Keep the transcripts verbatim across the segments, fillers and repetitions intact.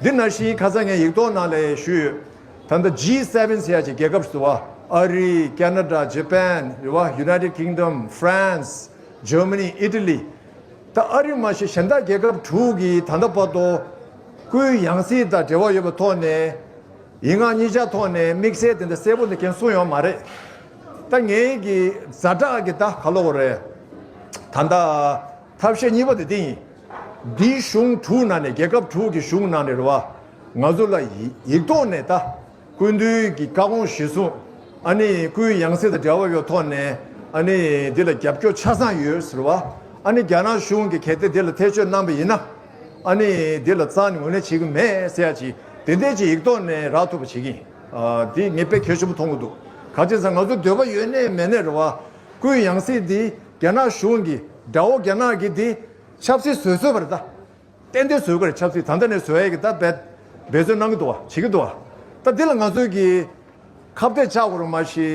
འདི་ནང་བཞིན་ཁ་སང་ངས་ཡིག་ཐོག་ནང་ལ་ཞུས་ཡོད། ད་ལྟ་ཇི་སེ་བེན་ཟེར་ཡ་ཅིག་རྒྱལ་ཁབ་ཟེར་བ། ཨ་རི། ཁེ་ན་ཌ། ཇ་པན། རེད་བ། ཡུ་ནའི་ཊེཌ་ཀིང་ཌམ། ཧྥ་རན་སི། ཇར་མ་ནི། ཨི་ཊ་ལི། ད་ཨ་རི་མ་གཞི་གཞན་དག་རྒྱལ་ཁབ་དྲུག་གིས་ད་ལྟ་བར་དུ་སྐུའི་ཡང་སྲིད་དང་འབྲེལ་བ་ཡོད་པའི་ཐོག་ནས། ཡིག་ངག་གཉིས་ཆ་ཐོག་ནས་དམིགས་བསལ་དེ་འདྲ་གསལ་པོ་ནས་ཀྱང་གསུངས་ཡོད་མ་རེད། ད་ངའི་གི་ཛ་དྲག་གི་ད་ག་ལབ་དགོས་རེད། ད་ལྟ་ཐབས་ཤེས་གཉིས་པ་དེ་དེ་ཡིན། འདིའི་གཞུང་དྲུག་ནང་ནས་རྒྱལ་ཁབ་དྲུག་གི་གཞུང་ནང་ནས་རེད་བ། ང་ཚོ་ལ་ཡིག་ཡིག་ཐོག་ནས་ད་སྐུ་མདུན་གྱི་བཀའ་དགོངས་གཞིར་བཟུང་། ཨ་ནི་སྐུའི་ཡང་སྲིད་དང་འབྲེལ་བ་ཡོད་ཐོག་ནས། ཨ་ནི་འདི་ལ་རྒྱབ་སྐྱོར་ཆ་ཚང་ཡོད་ཟེར་བ། ཨ་ནི་རྒྱ་ནག་གཞུང་གིས་གལ་ཏེ་འདི་ལ་ཐེ་བྱུས་གནང་པ་ཡིན་ན། ཨ་ནི་འདི་ལ་རྩ་ནས་ངོས་ལེན་བྱེད་ཀྱི་མེད་ཟེར་ཡ་ཅིག་དེ་འདྲས་ཅིག་ཡིག་ཐོག་ནས་རག་ཐུབ་པ་བྱེད་ཀྱི་ཡིན། ཨ། འདི་ངས་དཔེ་གལ་ཆེན་པོ་མཐོང་གི་འདུག་ག་ཅི་ཟེར་ན་ང་ཚོ་འདོད་པ་ཡོད་ནའི་མེད་ནའི་རེད་བ། སྐུའི་ཡང་སྲིད་འདི་རྒྱ་ནག་གཞུང་གི་དགྲ་བོ་རྒྱ་ནག་གིས་འདི་ཆབ་སྲིད་བཟོས་བཟོས་པ་རེད་ད། ཏན་ཏན་བཟོས་ཀྱི་རེད། ཆབ་སྲིད་ད་ལྟ་ནས་བཟོ་ཡ་གི་ད་འབད་འབད་བརྩོན་གནང་གི་འདུག་བ། བྱེད་ཀྱི་འདུག་བ། ད་འདི་ལ་ང་ཚོས་ཀྱི་ཁ་གཏད་བཅག་དགོས་རེད་མ་གཞི།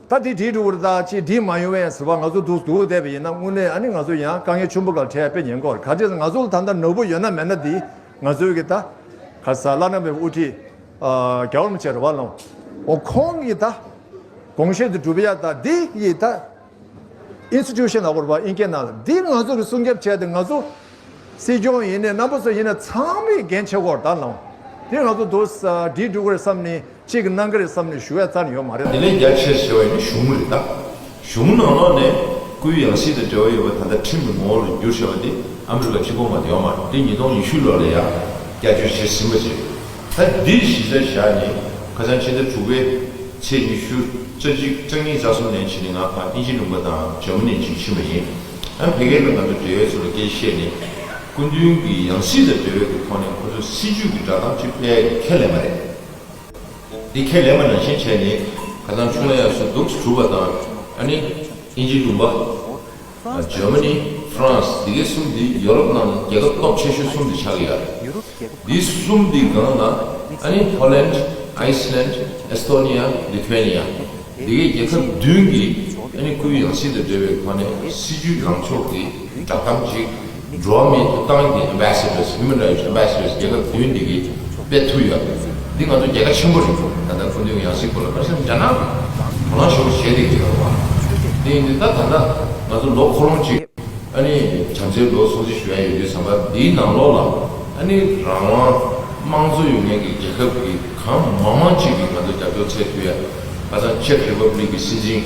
ད་འདི་བྲིས་འགྲོ་གི་རེད་ད་ཅེས་བྲིས་མ་ཡོང་བས་ཟེར་བ། ང་ཚོ་འདུག་འདུག་བསྡད་པ་ཡིན་ན་དངོས་གནས་ཨ་ནི་ང་ཚོ་ཡང་དཀའ་ངལ་ཆེན་པོ་སྒང་འཕྲད་ཡ་དཔེ་ཉེན་ཁ་རེད། ག་ཅི་ཟེར་ན་ང་ཚོ་ལ་ད་ལྟ་ནོར་བུ་ཡོད་ན་མེད་ན་འདི་ང་ཚོའི་གི་ད་ག་ས་བླ་ན་མེད་པའི་དབུ་ཁྲིད་ཨ་རྒྱལ་བ་རིན་པོ་ཆེ་རེད་བ་ལོ། འོ་ཁོང་གིས་ད་དགོངས་བཞེད་དེ་སྒྲུབ་ཡ་ད་འདི་ཡི་ད། ཨིན་སི་ཊི་ཊུ་ཤན་ལབ་དགོས་རེད་པ། དབྱིན་སྐད་ནང་ལ། འདི་ང་ཚོ་གི་སྲུང་སྐྱོབ་བྱས་ཏེ། ང་ཚོ་སྲིད་སྐྱོང་ཡིན་ནའི་རྣམ་པ་ཚོ་ཡིན་ནའི་ཚང་མས་འགན་འཁྱེར་དགོས་རེད་ད་ལགས། འདི་ང་ཚོ་འདུག་ས་འགྲིག་འགྲོ་གི་རེད་བསམ་ནས། གཅིག་གིས་གནང་གི་རེད་བསམ་ནས་ཞུ་ཡ་རྩ་ནས་ཡོད་མ་རེད། དེ་ལས་རྒྱ་ཆེ་ཞེས་པ་ཡིན་ན་གཞུང་རེད་ད། གཞུང་ནང་ལོགས་ནས་སྐུའི་ཡང་སྲིད་དང་འབྲེལ་བ་ཡོད་པ་ད་ལྟ་ཁྲིམས་ཀྱི་ངོ་བོ་ལ་བསྒྱུར་བཞག་པ་དེ་ཨ་མི་རི་ཀ་གཅིག་པོ་མ་གཏོགས་ཡོད་མ་རེད། དེ་ཉིས་སྟོང་ཉི་ཤུ་ལོ་ལ་ཡ་བསྐྱར་བཅོས་བྱས་ཟིན་པ་རེད། ད་འདི་གཞི་རྩར་བཞག་ནས་ཁ་སང་ཕྱི་ཟླ་དྲུག་པའི་ཚེས་ཉི་ཤུ་རྩ་གཅིག་རྩ་གཉིས་རྩ་གསུམ་ནས་ཕྱིན་ནས་ང་ཕར་དབྱིན་ཇི་ལུང་པ་དང་འཇར་མ་ནི་ཅིག་ཕྱིན་པ་ཡིན། ཨ་ཕ་གིར་ལ་ང་ཚོ་འབྲེལ་ཡོད་ཚོ་ལ་སྐད་ཆ་བཤད་ནས་སྐུ་མདུན་གྱི་ཡང་སྲིད་དང་འབྲེལ་བའི་གི་ཐོག་ནས་ཁོ་ཚོ་སྲིད་བྱུས་ཀྱི་བསྒྲགས་གཏམ་ཅིག་སྤེལ་ཡ་ཁས་ལེན་པ་རེད། འདི་ཁས་ལེན་པ་ནང་བཞིན་བྱས་ནས་ཁ་སང་ཆུང་ལ་ཡག་སུ་འདུག་གྲུབ་པ་དང་། ཨ་ནི་དབྱིན་ཇི་ལུང་པ། ཨ། འཇར་མ་ནི། ཧྥ་རན་སི། འདི་གའི་གསུམ་འདི་ཡོ་རོབ་ནང་རྒྱལ་ཁབ་སྟོབས་ཆེ་ཤོས་གསུམ་འདི་ཆགས་ཀྱི་ཡོད་རེད། འདི་གསུམ་འདི་སྒང་ལ་ཨ་ནི་ཕོ་ལན། ཨའི་སི་ལན། ཨེ་སི་ཐོ་ནི་ཡ། ལི་ཐུ་ཝེ་ནི་ཡ། འདི་གའི་རྒྱལ་ཁབ་བདུན་གྱིས་ཨ་ནི་སྐུའི་ཡང་སྲིད་དང་འབྲེལ་བའི་ཐོག་ནས་སྲིད་བྱུས་ལངས་ཕྱོགས་ཀྱི་བསྒྲགས་གཏམ་ཅིག་འགྲོ་བ་མིའི་ཐོབ་ཐང་གི་ཨེམ་བྷེ་སེ་ཌར། ཧིའུ་མན་རའེ་ཊི་ཨེམ་བྷེ་སེ་ཌར། རྒྱལ་ཁབ་བདུན་འདི་གིས་སྤེལ་ཐུབ་ཡོད། འདི་ང་ཚོ་རྒྱལ་ཁ་ཆེན་པོ་རེད། ད་ལྟ་སྐུ་མདུན་གྱི་ཡང་སྲིད་སྐོར་ལ་ཁ་སང་རྒྱ་ནག་གིས་དོ་སྣང་ཤོར་བ་བྱས་བསྡད་ཀྱི་ཡོད་རེད་བ། དེ་ཡིན་དུས་ད་ད་ལྟ་ང་ཚོ་ལོ་འཁོར་ལོང་ཅིག་ཨ་ནི་བྱམས་བརྩེའི་ལོ་སྲུང་བརྩི་ཞུ་ཡ་ཡོད་དུས་ཙམ་པ། འདིའི་ནང་ལོགས་ལ་ཨ་ནི་རང་དབང་དམངས་གཙོ་ཡོད་མཁན་གྱི་རྒྱལ་ཁབ་ཀྱི་གང་མང་མང་ཅིག་གིས་ང་ཚོ་རྒྱབ་སྐྱོར་འཚོལ་ཐུབ་ཡ། ཁ་སང་ཅེཀ་རི་པབ་ལིག་གི་སྲིད་འཛིན་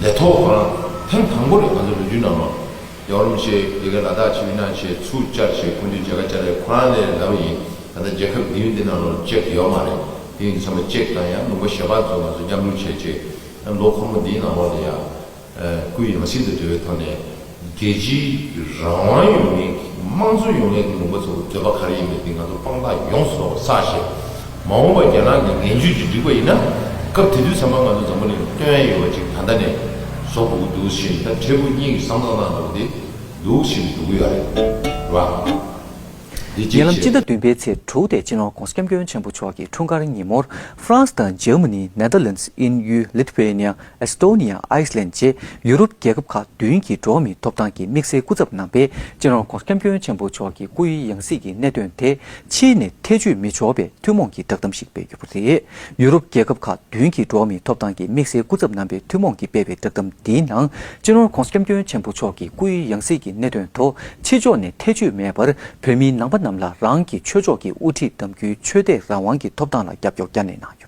ལས་ཐོག་ཁོ་རང་ཐེངས་དང་པོ་རེད། ང་ཚོ་ལོ་རྒྱུས་ནང་ལོགས་རྒྱལ་བ་རིན་པོ་ཆེ་ཡ་གི་ལ་དྭགས་ཕྱི་མི་ནང་ཆེད་ཚུར་བཅར་བྱས་སྐུ་མདུན་མཇལ་ཁ་བཅར་ཡ། ཁོ་རང་ནས་ལབ་པ་ཡིན། ད་ལྟ་རྒྱལ་ཁབ་བདུན་འདི་ནང་ལོགས་ཅེཀ་ཡོད་མ་རེད། དེ་ཡིན་དུས་ཙམ་པ་ཅེཀ་དང་ཡང་ལུང་པ་གཞན་པ་ཚོ་ང་ཚོ་མཉམ་རུབ་བྱས་བྱས་ལོ་འཁོར་མོ་འདིའི་ནང་ལོགས་ལ་ཡ། ཨ། སྐུའི་ཡང་སྲིད་དང་འབྲེལ་བའི་ཐོག་ནས་རྒྱལ་སྤྱིའི་རང་དབང་ཡོད་མཁན་གྱི་དམངས་གཙོ་ཡོད་མཁན་གྱི་ལུང་པ་ཚོ་གི་འདོད་པ་ག་རེ་ཡིན་མིན་དེ་ང་ཚོ་དཔང་རྟགས་ཡོངས་སུ་རྫོགས་པ་བསགས་བྱས། མ་འོངས་པ་རྒྱ་ནག་གི་ངན་ཇུས་ཀྱིས་འགྲིག་པ་ཡིན་ན། སྐབས་དེ་དུས་ཙམ་པ་ང་ཚོ་འཛམ་བུ་གླིང་ལ་སྟོན་ཡ་ཡོད་པ་ཅིག་ད་ལྟ་ནས་བཟོ་དགོས་ཀྱི་འདུག་ཟེར་ནས། ད་འཕྲལ་ཕུགས་གཉིས་ཀྱི་བསམ་བློ་གནང་འདུག་དེ་འདུག་ཟེར་ནས་འདུག་གི་ཡོད་རེད་བ། འདི་གཅིག་ཉེ་ལམ་བྱས། སྤྱི་ཟླ་བདུན་པའི་ཚེས་དྲུག་དེ་སྤྱི་ནོར་༧གོང་ས་༧སྐྱབས་མགོན་ཆེན་པོ་མཆོག་གི་འཁྲུངས་སྐར་ཉིན་མོར། ཧྥ་རན་སི་དང་འཇར་མ་ནི། ནེ་དར་ལན་སི། དབྱིན་ཡུལ། ལི་ཐུ་ཝེ་ནི་ཡ། ཨེ་སི་ཐོ་ནི་ཡ། ཨའི་སི་ལན། བཅས་ཡུ་རོབ་རྒྱལ་ཁབ་ཁག་བདུན་གྱིས་འགྲོ་བ་མིའི་ཐོབ་ཐང་གི་དམིགས་བསལ་སྐུ་ཚབ་རྣམ་པས་སྤྱི་ནོར་༧གོང་ས་༧སྐྱབས་མགོན་ཆེན་པོ་མཆོག་གི་སྐུའི་ཡང་སྲིད་ཀྱི་གནད་དོན་དེ་ཕྱིས་ནས་ཐེ་བྱུས་མི་ཆོག་པའི་ཐུན་མོང་གི་བསྒྲགས་གཏམ་ཞིག་སྤེལ་ཡོད་པ་རེད། ཡུ་རོབ་རྒྱལ་ཁབ་ཁག་བདུན་གྱིས་འགྲོ་བ་མིའི་ཐོབ་ཐང་གི་དམིགས་བསལ་སྐུ་ཚབ་རྣམ་པས་ཐུན་མོང་གིས་སྤེལ་བའི་བསྒྲགས་གཏམ་འདིའི་ནང་། སྤྱི་ནོར་༧གོང་ས་༧སྐྱབས་མགོན་ཆེན་པོ་མཆོག་གི་སྐུའི་ཡང་སྲིད་ཀྱི་གནད་དོན་ཐོག་ཕྱི་ཕྱོགས་ནས་ཐེ་བྱུས་མེད་པར། བོད་མི་ནང་པ་རྣམས་ལ་རང་གི་ཆོས་ཕྱོགས་ཀྱི་དབུ་ཁྲིད་གདམ་རྒྱུའི་ཆོས་དད་རང་དབང་གི་ཐོབ་ཐང་ལ་རྒྱབ་སྐྱོར་བསྐྱར་ནན་གནང་ཡོད།